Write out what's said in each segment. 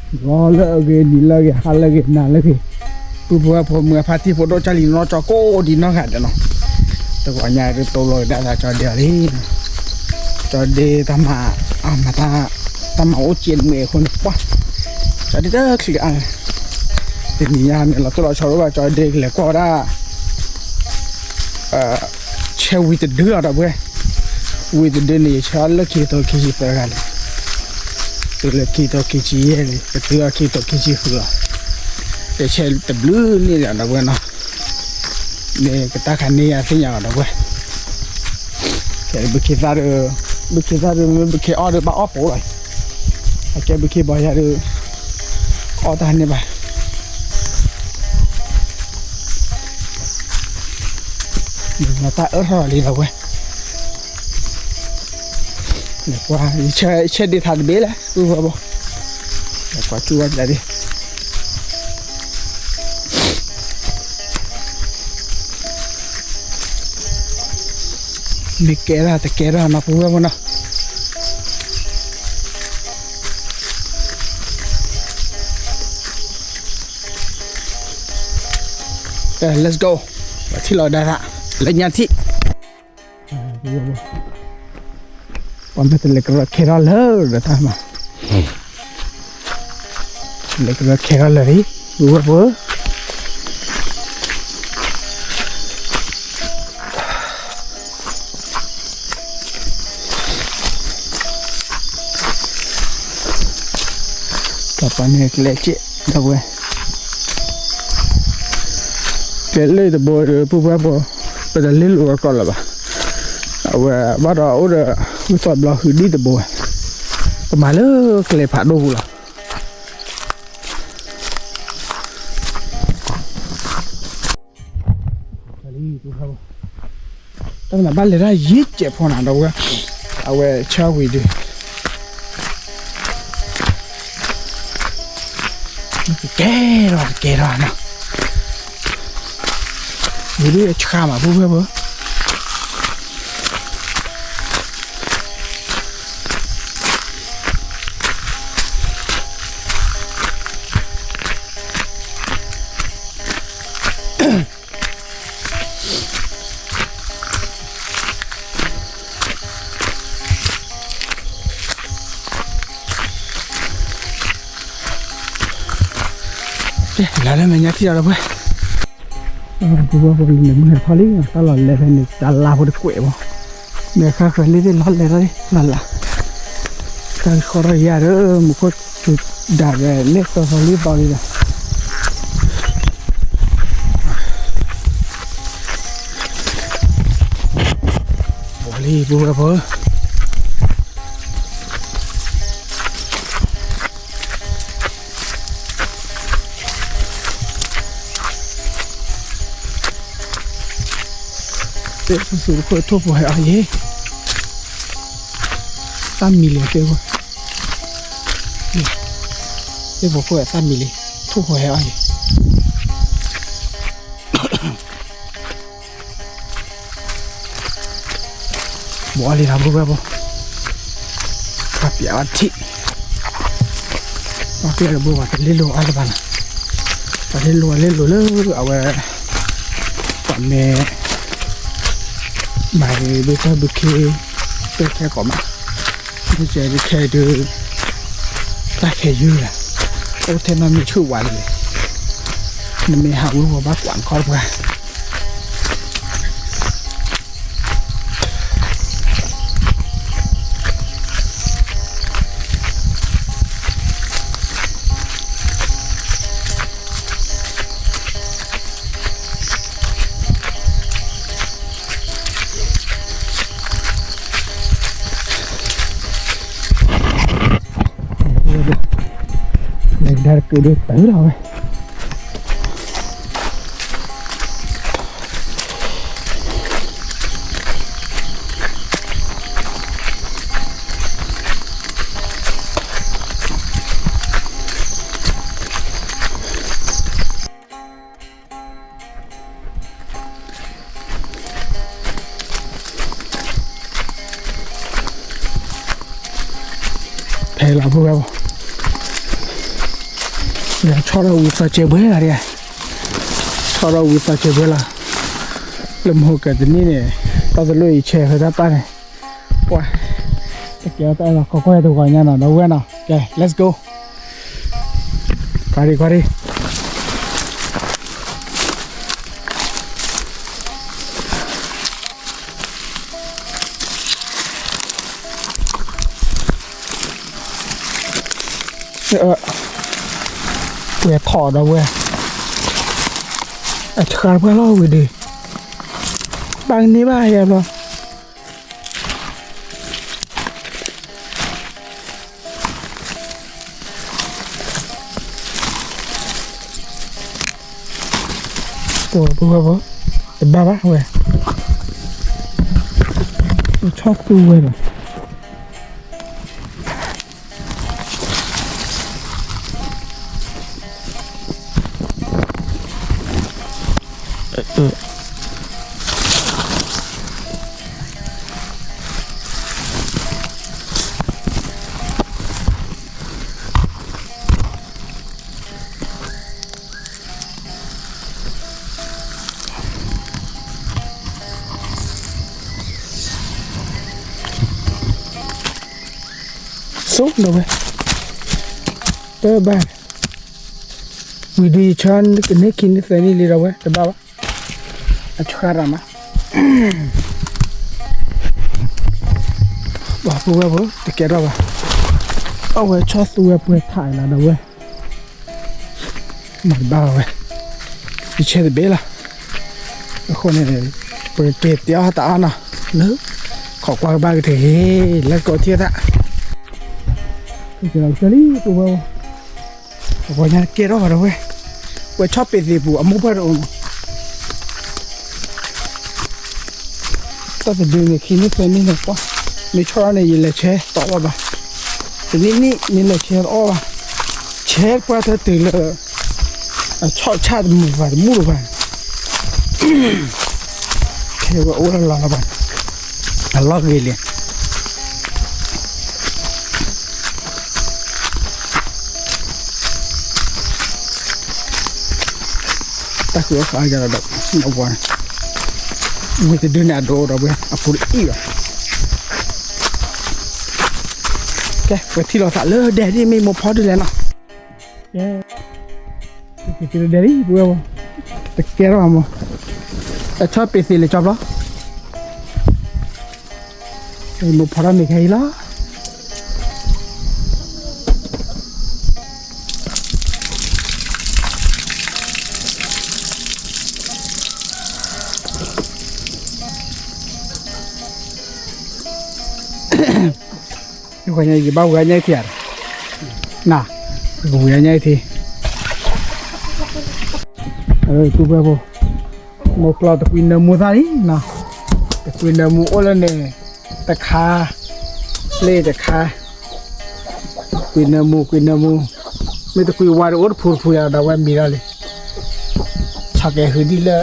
ဂီၤလၢအဂ့ၤ နံၤလၢအဂ့ၤ ဟါလၢအဂ့ၤ နၤလၢအဂ့ၤ, ပုၢ်ဖိဝဲၢ်ဖိ မုၢ်အဖါတံၢ်ဖိဒိၣ် ကၢ်လံၤနီၢ်ကၠီကိးဒံးနီၢ်ဂၤဒဲးနီၤ, တဂီၤညါဒုးတိလီၤကဒါသးကၠီဒ့လံ, ကၠီဒ့တၢ်မၤ, တၢ်မၤအိၣ်က့ၤမ့ၢ်အဃိန့ၣ် ပှၢ်, ကၠီဒ့တချုးအါ, တနံၤညါန့ၣ် လီၤတိၢ်လီၤဆီဒိၣ်ဘၣ် ကၠီဒ့ကလဲၤကွၢ်ဝဲဒၣ် ဆဲဝံၤတဒုလီၤ ဒီပုၢ်ဝဲၢ်, ဝံၤတဒုန့ၣ် ယဆဲအီၤလၢခံကထိခံဆံသၢဂၤလံ, တုၤလၢခံကထိခံဆံယဲၢ်လံ ကတုၤအီၤခံကထိခံဆံဃုလီၤ, ယဆဲတဘျုးန့ၣ်လီၤ ဒီပုၢ်ဝဲၢ်နီၤ, မ့ၢ်ကတၢ်ခါန့ၢ်ယၤသ့ၣ်ညါလီၤ ဒီပုၢ်ဝဲၢ်, ဘုခ့သၣ်ဒီး, ဘုခ့သၣ်ဒီး မ့ၢ်ဘုခ့အီၣ်ဒီးဘၣ်အီၣ်ဖိလီၤ, အကဲဘုခ့ဘီယၤဒီး အီၣ်တၢ်န့ၢ်ဘၣ် တၢ်အၢၣ်ထီၣ်လီၤလံ ဒီပုၢ်ဝဲၢ်, လဲၤကွၢ်, ဆဲဒ့ထးတဘ့ၣ်လဲၣ် ပုၢ်ဖိဝဲၢ်ဖိ, လဲၤကွၢ်ကၠူၣ်ဝဲဒၣ်ဒ့ မ့ၢ်ကဲထီၣ်တကဲထီၣ်နီၤ ပုၢ်ဖိဝဲၢ်ဖိနီၤ, let's go, ပှၤထံၣ်လီၤကဒါသး, လၢညါထံၣ် ပှၤမ့ၢ်တလဲၤကရၢခဲထီၣ်လၢာ်ဒီးတၢ်မၤ, လဲၤကရၢခဲထီၣ်လၢာ်လံ, ပုၢ်ဖိဝဲၢ်ဖိဧၢ, ပှၤန့ၣ်ကျဲက့ၣ် ဒီပုၢ်ဝဲၢ်, ကျဲလၢတဘိဒီး ပုၢ်ဖိဝဲၢ်ဖိ, ပတလဲၤလိာ်ကီးလၢၤဘၣ်, အဝဲဘၣ်ဒီးအိၣ်ဒီး ဝံသးဘျီဃုာ်ဒံၣ်တဘိဝဲ, ကမၤလၢကျဲဖးဒိၣ်ပူၤလီၤ. တၢ်မၤဘၣ်လဲၤတၢ်ယံၤကဲးဖိနၤ ဒီပုၢ်ဝဲၢ်, အဝဲဆၢဝံၤဒုး ကဲထီၣ်ကဲထီၣ်နီၤ, ဝံၤဒုးအဆှါမး ပုၢ်ဖိဝဲၢ်ဖိ လၢလၢမဲာ်ညါထံၣ်ဒီး ဒီပုၢ်ဝဲၢ်, ပုၢ်ဖိဝဲၢ်ဖိ လံာ်န့ၣ်မုၢ်ဟဲထီၣ်လံ တၢ်လီၤလဲၤဖဲန့ၣ် တၢ်လါဖိတကွဲးဘၣ်, မ့ၢ်ခါဃၢၤလံသ့ၣ် လီၤလဲၤထီၣ်လံ လီၤလး, တၢ်ဃီထီၣ်ယၤဒီး မူခိၣ်စူၤဒၣ်ဒီး န့ၢ်သီသီလံသီလံဒီး ဘီလံ ပုၢ်ဖိဝဲၢ်ဖိ သ့ၣ်ဖူစူၤတခိၣ် ထိၣ်ဖိဟဲအီၣ်ယဲၢ်, သၣ်မံၤလံသ့ၣ်ဖိ, သ့ၣ်ဖိခိၣ်သၣ်မံၤလံ, ထိၣ်ဖိဟဲအီၣ်ယဲၢ် ဘီလံလီၤ ပုၢ်ဖိဝဲၢ်ဖိ, ပှၤပျဲအီထံၣ်, ပှၤပျဲတဘိ ပှၤတလ့လိာ်အါလၢၤဘၣ်နီၤ, ပှၤလ့လိာ် ပှၤလ့လိာ်လၢအဝဲ, ပှၤမ့ၢ်, မၤဒ်တၢ်ဘုခ့, တၢ်ခဲကိးမး, ဒ်ကဲဒ်ခဲဒုး, တၢ်ခဲယုၢ်လီၤ, အိၣ်ထဲနီတမံၤဆူၣ်ဝးလံ, နမ့ၢ်ဟးဝံၤ ပှၤဘၣ်ကွၢ်နခီတပှၢ် လဲၤကဒါတကုာ်ဒီးတုၤလီၤဝဲ ဖဲလီၤ ပုၢ်ဝဲၢ်ဖိ, ဆီထီၣ်ဝံၤသီစဲးဘှဲလီၤဒ်, ဆီထီၣ်ဝံၤသီစဲးဘှဲလီၤ, လၢမဟိကတနံၣ်န့ၣ်, တၢ်သလိအံၤဆဲးဖဲတၢ်ပၢ်န့ၣ်, ပှၤ, တကဲတၢ်အဲၣ်လီၤ ကီကီၢ်တဂီၤညါနီၤ ဒီပုၢ်ဝဲၢ်နီၤ, ကဲ let's go, ကွၢ်ဒံးကွၢ်ဒံး ဝဲထီၣ်ဒီးဝဲ, အဆှါတပှၢ်လီၤဝံၤဒီး, ဘၣ်ကန့ၢ်ဘၣ်ယဲဘျီ, ပဝဲပဝဲပ, တဘၣ်ဘၣ်ဝဲ, ဆီသူဝဲလီၤ. ဆိဒီးဝဲ, တဘၣ်, ဝံၤဒီးယဆၢကန့ၢ်ခံနံၣ်သၢနံၣ်လံဒီးဝဲ တဘၣ်ဘၣ်, အဆှါရၤမး, ပှၤပဝဲပတကဲထီၣ်ဘၣ်, အဝဲဆီသူဝဲပှဲၤထးလီၤဒီးဝဲ မၤတဘၣ်ဝဲ, ယဆဲးတဘ့ၣ်လီၤ. အဃိန့ၣ်, ပကက့ၤတ့အီၣ်တၢ်အါနီၤ, လၢ, ခိးကွၢ်ကဘၣ်ကတၢၢ်ဂ့ၤ, လၢကိးထံၣ်သး, လံပဝဲ, ပှၤညါကဲထီၣ်ဘၣ်ဒီးဝဲ, ဝဲဆီပ့ၤသ့ၣ်ပူၤအမိၢ်ပှၢ်တအိၣ်မး တၢ်တဒုန့ၣ် ခံနံၣ်သၢနံၣ်န့ၣ်ကွၢ်, မ့ၢ်ဆီထီၣ်န့ၣ် ယလဲၤဆဲးတအီၣ်ဘၣ်, တနံၣ်နံၣ်မ့ၢ်လဲၤဆဲးတအီၣ်ဘၣ်, ဆဲးပှၢ်တၢ်တုၤလၢ, အဆီၣ်ဆၣ်တမုာ်ဘၣ်တမုာ်လၢၤဘၣ်, ခဲဝဲအိၣ်လၢလီၤလၢၤဘၣ်, အလီၢ်ဂ့ၤလံ တၢ်ဃုအီၣ်ဃုအီၣ်ယၤဒီး, ဝံၤတဒုန့ၣ်အဒိဒီးဝဲ အပူၤတအံၣ်ဘၣ်, ကဲ ပထံၣ်လိာ်သးလၢဒဲဒ်မ့ၢ်မိၢ်ဖီဒ်လဲၣ်နီၤ, ကဲ, ဒဲဒ်ပဝဲ, တကဲထီၣ်မး, အဆီပ့ၤသ့ၣ်လၢကၠီဘျီ မိၢ်ဖီထီၣ်မ့ၢ်ခဲအံၤလီၤ. ယဘၣ်ဝံၤအညါအံၤထံဧါ, န, ယကဝံၤအညါအံၤထံ, ပုၢ်ဝဲၢ်ဖိ, မိၢ်ကျီၢ်တကွံနၢမူသၣ်လံနီၤ, တကွံနၢမူအိၣ်လၢန့ၣ်, တခါ, လ့ၣ်တခါ, ကွံနၢမူ ကွံနၢမူ, မ့ၢ်တကွံဝါဒီးအိၣ်တဖုတဖုယၤဒီးဝဲမံၤလီၤလံ, ဆီကဲၤဟုဒ်လၢ, တဲ,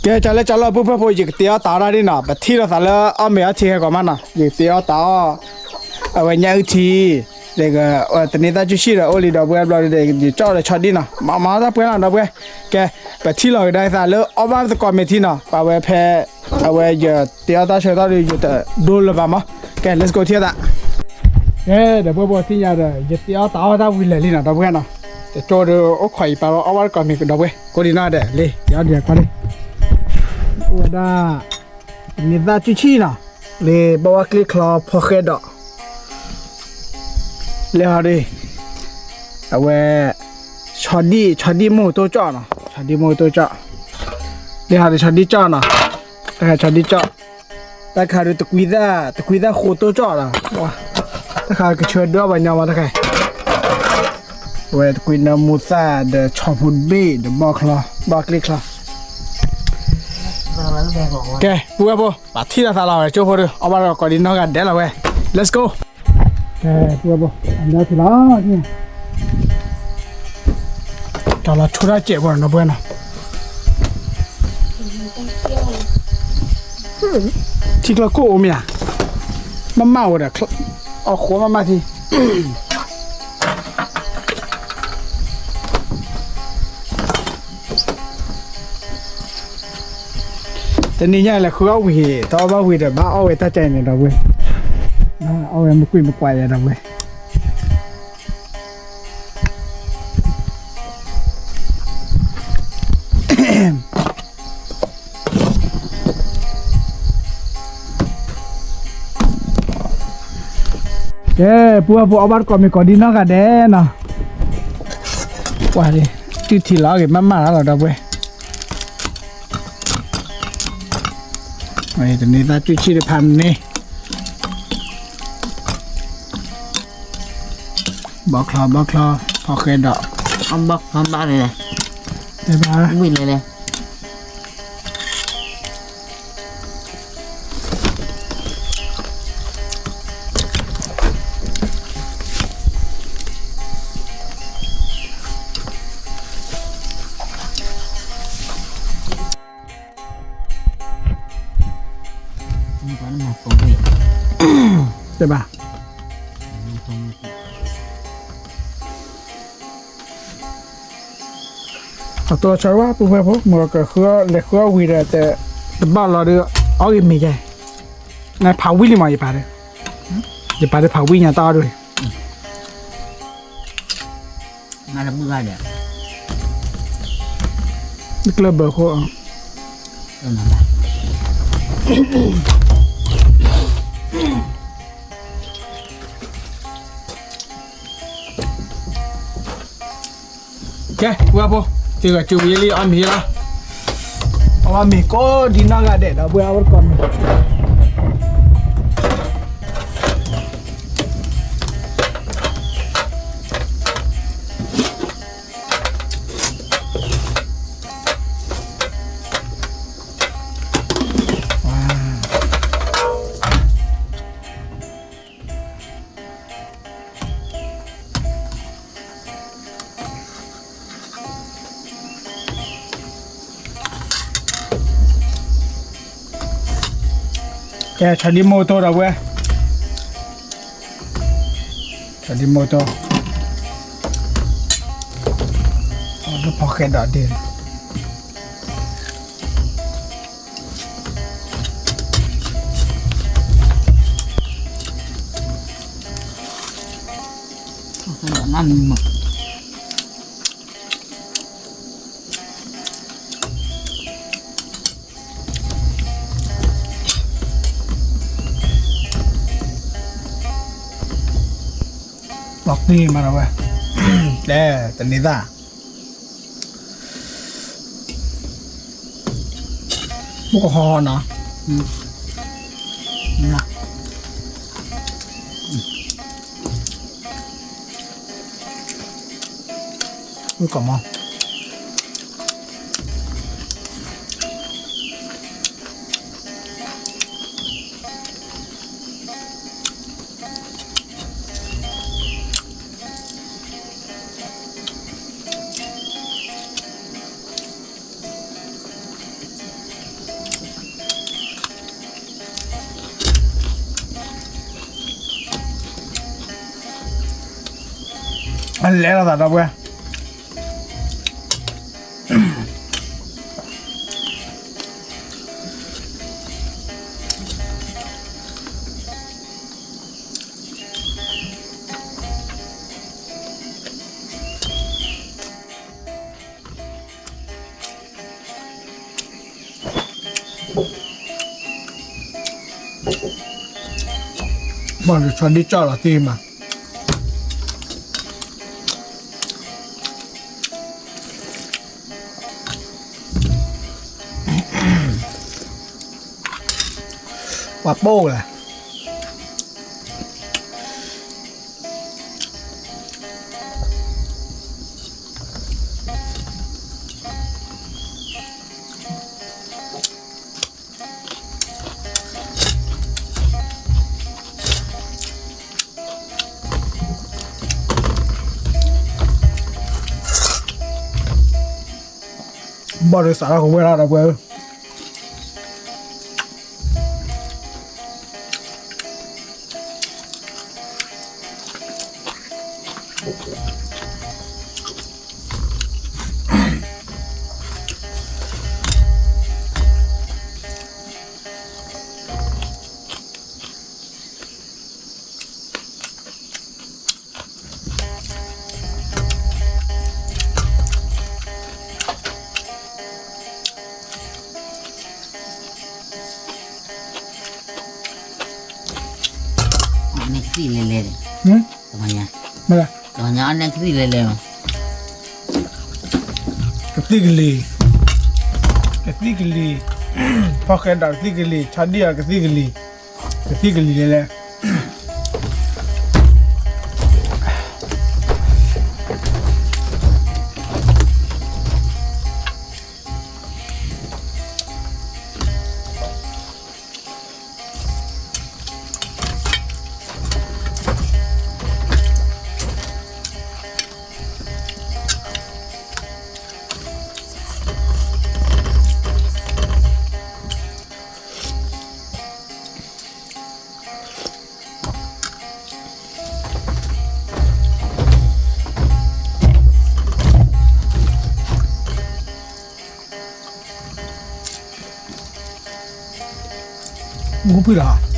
ကဲ ကၠီလၢကၠီလၢပုၢ်ဝဲၢ်ဖိ ယကတ့အီၣ်တၢ်အီၣ်တၢ်ဒ်နီၤ, ပထံၣ်လိာ်သးလၢအီၣ်မ့ၤအီထံဟဲကီးမးနီၤ, ယကတ့အီၣ်တၢ်အီၣ်, အဝဲညၣ်အုၣ်ထံ တနံၤသၣ်ကူၣ်ဆံၣ်ဒီးအိၣ်လံဒီးပုၢ်ဝဲၢ်ဘျီဒီး ယကကၠီၣ်ဒီးဆီဒံၣ်နီၤ, မၤမၤတၢ်ပှဲၤနီၤဒီးပုၢ်ဝဲၢ်, ကဲ, ပထံၣ်လိာ်ကဒါသးလၢအီၣ်ဘၣ်သကိးမ့ၢ်ထံနီၤ, ပာ်ဝဲဖဲ, အဝဲယတ့အီၣ်တၢ်ဆၢကတီၢ်ဒီး ယတဒိလၢၤဘၣ်မး, ကဲ let's go ထံၣ်သး, ကဲ ဒီးပုၢ်ဝဲၢ်ဖိသ့ၣ်ညါဒီး ယတ့အီၣ်တၢ်အီၣ်တၢ်ဝံၤလၢာ်လံနီၤ ဒီးပုၢ်ဝဲၢ်နီၤ, တကၠိဒီးအိၣ်ခိးအံၤပာ်လီၤအီၣ်ဘၣ်သကိးမ့ၢ်ကဒီးပုၢ်ဝဲၢ်, ကိးဒံးနီၤဒီး လ့ၣ် ယအီၣ်ဒံးကွၢ်လံ, အိၣ်ဝဲဒၣ်, တနံၤသၣ်ကူၣ်ဆံၣ်နီၤ, လၢဘီဝါကျ့ချီဖီဃဲဒီး လၢဟီဒ်, အဝဲ, ဆီဒံၣ် ဆီဒံၣ်မိၢ်တိၢ်ကၠီၣ်နီၤ, ဆီဒံၣ်မိၢ်တိၢ်ကၠီၣ်, လၢဟီဒ်ဆီဒံၣ်ကၠီၣ်နီၤ, တၢ်ခါဆီဒံၣ်ကၠီၣ်, တၢ်ခါဒီးတကွံသၣ် တကွံသၣ်ဃိတိၢ်ကၠီၣ်ဒီး, တၢ်ခါကဆၢဒၢဘၣ်ညီမးတၢ်ခါ, အဝဲတကွံနၢမူသၣ်ဒီးဆီဖိတဘ့ၣ်ဒီးဘီချီ ဘီကျ့ချီ ကဲ ပုၢ်ဝဲၢ်ဖိ, ပထံၣ်လိာ်သးလီၤဝဲကၠိဖိဒီး အီၣ်ဘၣ်ဒီးကိးဒံးနီၢ်ဂၤဒဲးလီၤဝဲ, let's go, ကဲ ပုၢ်ဝဲၢ်ဖိ, အမ့ၢ်ထံလီၤ, တၢ်လီၤဆိတၢ်စဲးဖိနီၤ ဒီပုၢ်ဝဲၢ်နီၤ, ထံကျိခိၣ်အိၣ်မ့ၢ်ဧါ, မ့ၢ်မးဝဲဒီး, အီၣ်ဃိမးမးထံ တနံၤညါလဲၤဃုအီၣ်ဝံၤ တအီၣ်ဘၣ်ဝံၤဒီး ဘၣ်အီၣ်ဝဲတၢ်ကါအံၤန့ၣ် ဒီပုၢ်ဝဲၢ်, ဘၣ်အီၣ်ဝဲမုၢ်ကွံာ်မုၢ်ကွၢ်ယၤ ဒီပုၢ်ဝဲၢ်. ကဲ ပုၢ်ဝဲၢ်ဖိ အီၣ်ဘၣ်တကိးမ့ၤကိးဒံနီၢ်ဂၤဒဲးနီၤ, ပှၤဒ် တုၢ်ထံလီၤအီၣ်ဂ့ၤမးမးလီၤ ဒီပုၢ်ဝဲၢ်. တန့ၤသၣ်ကွံာ်ဆံၣ်တဖၣ်န့ၣ်, ဘီချီ ဘီချီ ဖီဃဲဒီး ဘီချီဘၣ်န့ၣ်, တဲဘၣ် ဝံၤလဲၣ်လဲၣ်. တဲဘၣ် အတိၢ်ဆၢဝဲ ပုၢ်ဝဲၢ်ဖိ မ့ၢ်ကလဲၤဃုအီၣ်ဝံၤဒီး တဘၣ်လီၤဒီး အီၣ်ဂ့ၤမ့ၤယဲ, နဖးဝံၤလံမး ယပာ်ဒီး, ယပာ်ဒီးဖးဝံၤညါတၢ်အီၣ်ဒ် နကျၢၢ်ဘၢခိၣ် ကဲ ပုၢ်ဝဲၢ်ဖိ, တဂၤစုဝံၤလံ အီၣ်မ့ၤလီၤ, အဝဲမ့ၤကိးဒံနီၢ်ဂၤဒဲးဒီး ပုၢ်ဝဲၢ် အဝဲတကိးမ့ၤ ကဲ ဆီဒံၣ်မိၢ်တိၢ်ဒီးဝဲ, ဆီဒံၣ်မိၢ်တိၢ်, အဖီဃဲဒီးဒ့ၣ် လီၤတံၢ်မးဒီးဝဲ, တဲ တန့ၤသၣ် မုၢ်ကဟီနီၤ, မုၢ်ကမီၤ အလဲၤလီၤသးဒီပုၢ်ဝဲၢ်, ဘၣ်ဒီးဆီဒံၣ်ကၠီၣ်လီၤတံၢ်မး, ပှၤပိၢ်လဲၣ် ဘၣ်ဒီးစးထီၣ်ကဝဲၢ်လီၤဒီပုၢ်ဝဲၢ်ဧၢ. အ လဲၤလဲၤန့ၣ်, တမညါ, တမညါအီၣ်န့ၣ်ကသံၣ်လဲၤလဲၤမး, ကသံၣ်ကလံၤ, ကသံၣ်ကလံၤ, ဖီၣ်ဃဲဒီးကသံၣ်ကလံၤ, ဆါဒံၣ်အီၤကသံၣ်ကလံၤ, ကသံၣ်ကလံၤလဲၤလဲၤ. မူဖုလီၤ.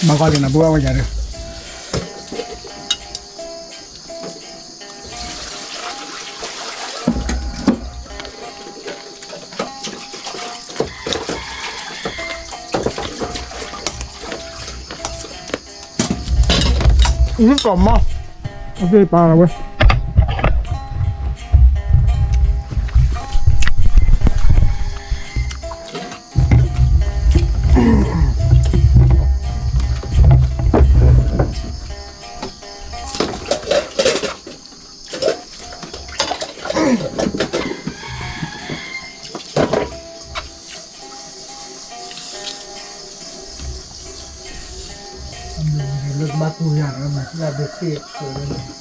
ဘၣ်ကီလံနၤ ဘုဝဲဝဲယၤဒီး အံၤကီၢ်မီ, အသ့ၣ်ပာ်လီၤဝဲ. လၢမၤကူၢ်ယၤ မၤကူၢ်ယၤဒ်သ့ၣ်န့ၣ် လၢမၤကူၢ်ယၤ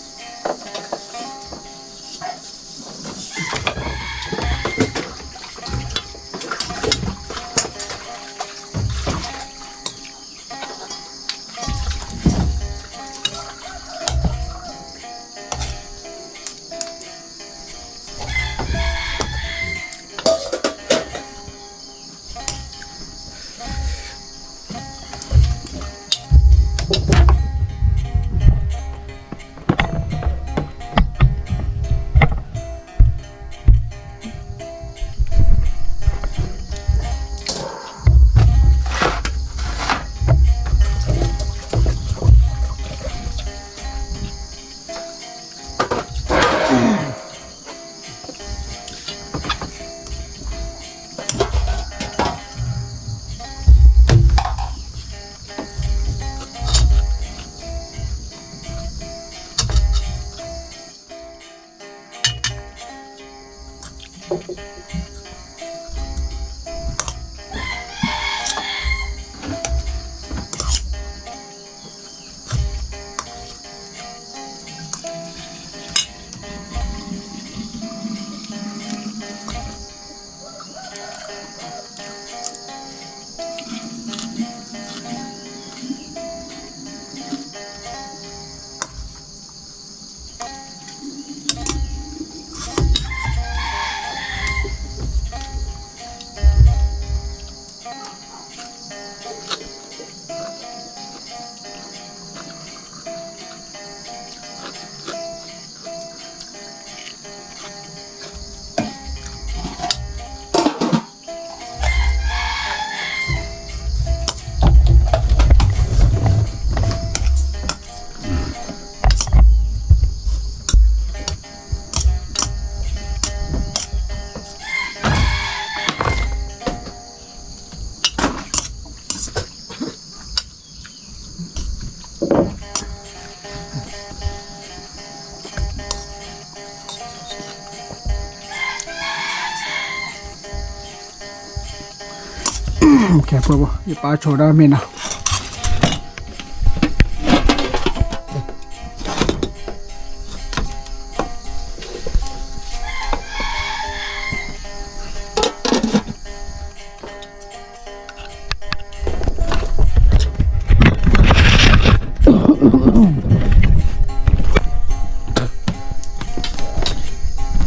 ကဲ ဖိဖိ ယပာ်ဆိဒီးမ့ၢ်နီၤ.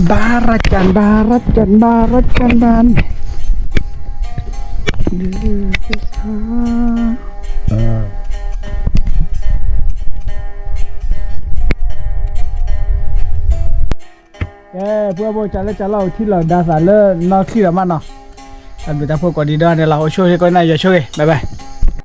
ဘၣ်ရၣ်ကၣ် ဘၣ်ရၣ်ကၣ် ဘၣ်ရၣ်ကၣ် ဘၣ် ကဲ ဖိဖိ ကလၢကလီၢ် ထံၣ်လီၤဒါသးလၢနီၢ်ချံၣ်လီၤမးနီၤ. တၢ်ဘျုးတၢ်ဖှိၣ်ကိးဒံးဒီးန့ၣ်လီၤ. အိၣ်ဆူၣ်ဂ့ၤ ကိးနၢ်ယွၤဆိၣ်ဂ့ၤ bye bye.